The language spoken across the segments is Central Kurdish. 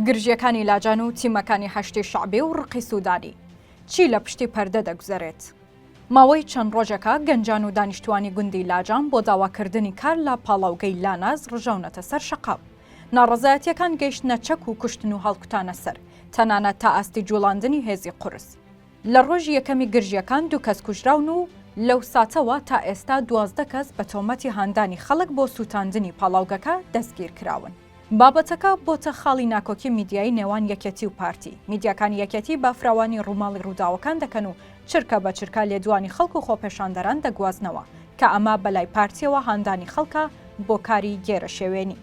گرژییەکانی لاجان و تیمەکانی حەشدی شەعبی و ڕقی سوودانی، چی لە پشتی پەردە دەگوزەرێت؟ ماوەی چەند ڕۆژێکە گەنجان و دانیشتووانی گوندی لاجان بۆ داواکردنی کار لە پاڵاوگەی لاناز ڕژاونەتە سەر شەقام. ناڕەزایەتییەکان گەیشتنە چەک و کوشتن و هەڵکوتانە سەر، تەنانەت تا ئاستی جوڵاندنی هێزی قورس. لە ڕۆژی یەکەمی گرژییەکان دوو کەس کوژراون و لەو ساتەوە تا ئێستا 12 کەس بە تۆمەتی هاندانی خەڵک بۆ سووتاندنی پاڵاوگەکە دەستگیرکراون. بابەتەکە بۆتە خاڵی ناکۆکی میدیایی نێوان یەکێتی و پارتی، میدیاکانی یەکێتی بە فراوانی ڕووماڵی ڕووداوەکان دەکەن و چرکە بە چرکە لێدوانی خەڵک و خۆپێشاندەران دەگوازنەوە، کە ئەمە بەلای پارتیەوە هاندانی خەڵکە بۆ کاری گێرەشێوێنی.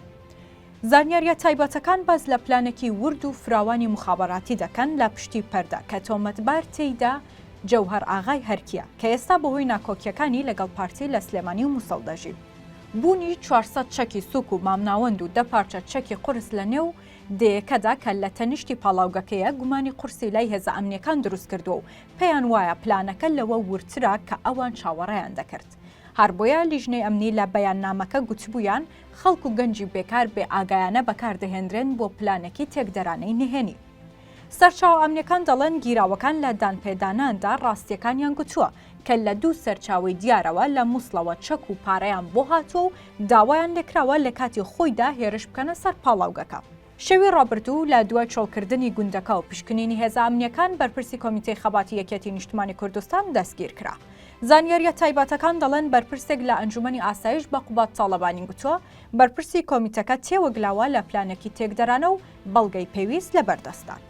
زانیارییە تایبەتەکان باس لە پلانێکی ورد و فراوانی موخابەراتی دەکەن لە پشتی پەردە کە تۆمەتبار تێیدا جەوهەر ئاغای هەرکییە کە ئێستا بەهۆی ناکۆکییەکانی لەگەڵ پارتی لە سلێمانی و موسڵ دەژی. بوونی 400 چەکی سووک و مامناوەند و دە پارچە چەکی قورس لە نێو دێیەکەدا کە لە تەنیشتی پاڵاوگەکەیە گومانی قورسی لای هێزە ئەمنییەکان دروستکردووە و پێیان وایە پلانەکە لەوە وردترە کە ئەوان چاوەڕێیان دەکرد. هەر بۆیە لیژنەی ئەمنی لە بەیاننامەکە گوتبوویان خەڵک و گەنجی بێکار بێ ئاگایانە بەکاردەهێنرێن بۆ پلانێکی تێکدەرانەی نهێنی. سەرچاوە ئەمنیەکان دەڵێن گیراوەکان لە دانپێداناندا ڕاستیەکانیان گوتووە کە لە دوو سەرچاوەی دیارەوە لە موسڵەوە چەک و پارەیان بۆ هاتووە و داوایان لێکراوە لە کاتی خۆیدا هێرش بکەنە سەر پاڵاوگەکە. شەوی ڕابردوو لە دوای چۆڵکردنی گوندەکە و پشکنینی هێزە ئەمنییەکان بەرپرسی کۆمیتەی خەباتی یەکێتی نیشتمانی کوردستان دەستگیرکرا. زانیارییە تایبەتەکان دەڵێن بەرپرسێک لە ئەنجومەنی ئاسایش بە قوباد تاڵەبانی گوتووە بەرپرسی کۆمیتەکە تێوەگلاوە لە پلانێکی تێکدەرانە و بەڵگەی پێویست لەبەردەستدان.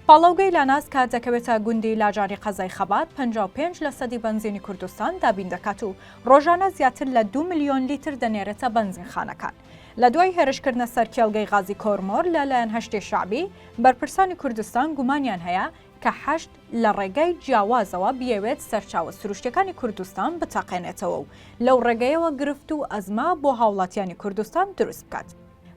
پاڵاوگەی لاناز کە دەکەوێتە گوندی لاجانی قەزای خەبات 55 لەسەدی بەنزینی کوردستان دابین دەکات و ڕۆژانە زیاتر لە 2 ملیۆن لیتر دەنێرێتە بەنزینخانەکان. لە دوای هێرشکردنە سەر کێڵگەی غازی کۆرمۆر لە لایەن حەشدی شەعبی، بەرپرسانی کوردستان گومانیان هەیە کە حەشد لە ڕێگای جیاوازەوە بیەوێت سەرچاوە سروشتیەکانی کوردستان بتەقێنێتەوە و لەو ڕێگەیەوە گرفت و ئەزمە بۆ هاوڵاتیانی کوردستان دروست بکات.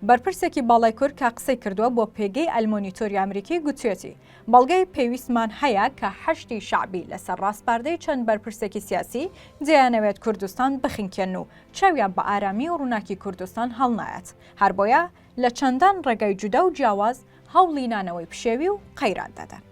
بەرپرسێکی باڵای کورد کە قسەی کردووە بۆ پێگەی ئەلمۆنیتۆری ئەمریکی گوتویەتی، بەڵگەی پێویستمان هەیە کە حەشدی شەعبی لەسەر ڕاسپاردەی چەند بەرپرسێکی سیاسی دەیانەوێت کوردستان بخنکێنن و چاویان بە ئارامی و ڕووناکی کوردستان هەڵنایەت، هەر بۆیە لە چەندان ڕێگای جودا و جیاواز هەوڵی نانەوەی پشێوی و قەیران دەدەن.